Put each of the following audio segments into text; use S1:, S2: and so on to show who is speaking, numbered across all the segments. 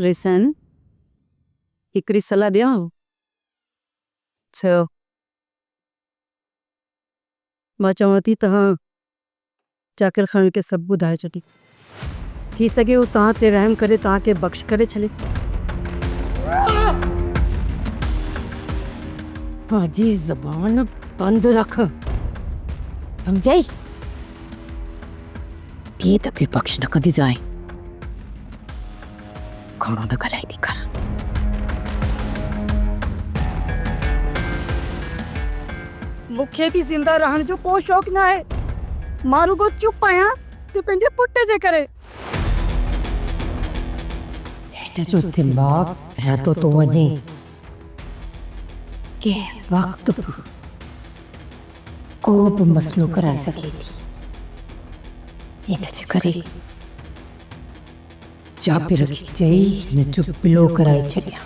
S1: لسن، هڪڙي صلاح ڏيانو؟ چئو. مان چوان ٿي توهان چاڪر خان کي سڀ ٻڌائي ڇڏيو. ٿي سگهي هو توهان تي رحم ڪري توهان کي بخش ڪري ڇڏي. پنهنجي زبان بند رک. سمجهئي؟ ٻئي دفعي بخش نه ڪنديسانء. گهڻو نه ڳالهائيندي ڪر. مون کي به زنده رهڻ جو ڪو شوق ناهي. مان رڳو چپ آهيان ته پنهنجي پٽ جي ڪري. هن جو دماغ ڦرندو ٿو وڃي. ڪنهن وقت به ڪو به مسئلو ڪرائي سگهي ٿي. ان جي ڪري جابر کي چئي هن جو بلو ڪرائي ڇڏيان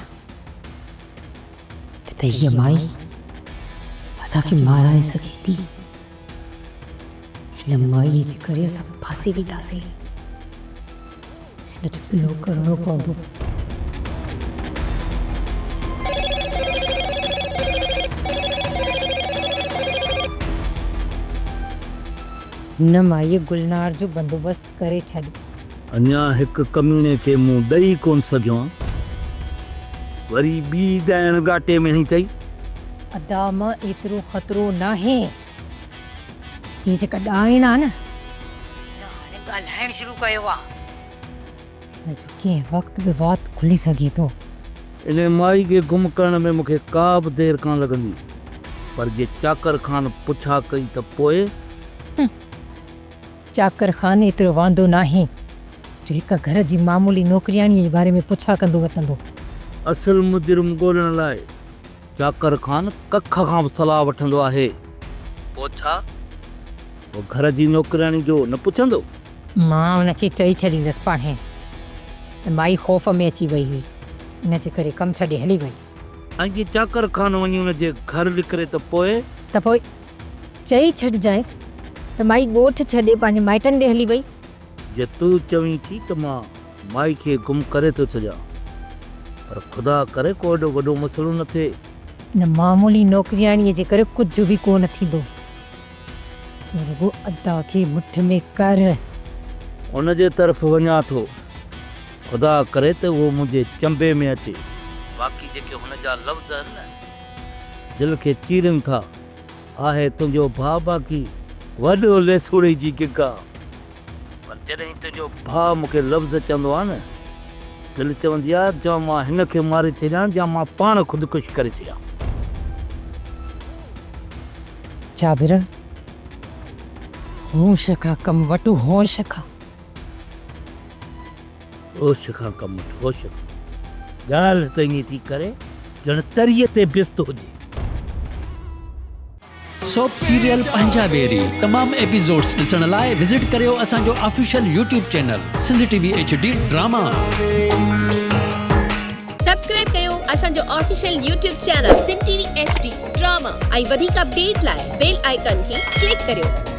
S1: نه ته هيء مائي اسان کي مارائي سگهي ٿي. هن مائيء جي ڪري اسان ڦاسي وينداسين. هن جو بلو ڪرڻو پوندو. هن مائيء گلنار جو بندوبست ڪري ڇڏ.
S2: اڃا هڪ ڪميڻي کي منهن ڏئي ڪونه سگهيو آن، وري ٻي ڏائڻ ڳاٽي ۾ هنئي اٿئي.
S1: ادا مان ايترو خطرو ناهي. هيء جيڪا ڏائڻ آ نه، ان هاڻي ڳالهائڻ شروع ڪيو آ. هن جو ڪنهن وقت به وات کلي سگهي ٿو.
S2: انهيء مائي کي گم ڪرڻ ۾ مون کي ڪا به دير ڪانه لڳندي، پر جي چاڪر خان پڇا ڪئي ته پوء؟
S1: چاڪر خان ايترو واندو ناهي جو هڪ گهر جي معمولي نوڪرياڻيء جي باري ۾ پڇا ڪندو وتندو.
S2: اصل مجرم ڳولڻ لاء چاڪر خان ڪک کان به صلاح وٺندو آهي. پوء ڇا هو گهر جي نوڪرياڻي جو نه پڇندو؟
S1: مان ان کي چئي ڇڏيندس پاڻهي ته مائي خوف ۾ اچي وئي هئي، ان جي ڪري ڪم ڇڏي هلي وئي.
S2: ۽ جي چاڪر خان وڃي ان جي گهر نڪري ته پوء؟
S1: ته پوء چئي ڇڏجانس ته مائي ڳوٺ ڇڏي پنهنجي مائٽن ڏي هلي وئي.
S2: جي تون چوين ٿي ته مان مائي کي گم ڪري ٿو ڇڏيان، پر خدا ڪري ڪو ايڏو وڏو مسئلو نه ٿئي.
S1: ان معمولي نوڪرياڻيء جي ڪري ڪجهه به ڪو نه ٿيندو. تون رڳو ادا کي مٺ ۾ ڪر.
S2: ان جي طرف وڃان ٿو. خدا ڪري ته اهو منهنجي چنبي ۾ اچي. باقي جيڪي هن جا لفظ آهن نه، دل کي چيرين ٿا. آهي تنهنجو ڀاء باقي وڏو ليسوڙي جي گگا. پر جڏهن تنهنجو ڀاء مون کي لفظ چوندو آهي نه، دل چوندي آهي جا مان هن کي ماري ڇڏيان يا مان پاڻ خودڪشي ڪري ڇڏيان.
S1: جابر، هوش کان ڪم وٺ، هوش کان.
S2: هوش کان ڪم وٺ، هوش کان. ڳالهه ته ائين ٿي ڪري ڄڻ تريء تي بست هجي.
S3: سوپ سيريل پنهنجا ويري تمام ايپيسوڊس ڏسڻ لاء وزٽ ڪريو اسان جو official YouTube channel Sindh T V H D drama.
S4: Subscribe ڪيو اسان جو official YouTube channel Sindh T V H D drama ۽ وڌيڪ اپڊيٽ لاء بيل آئيڪان کي ڪلڪ ڪريو.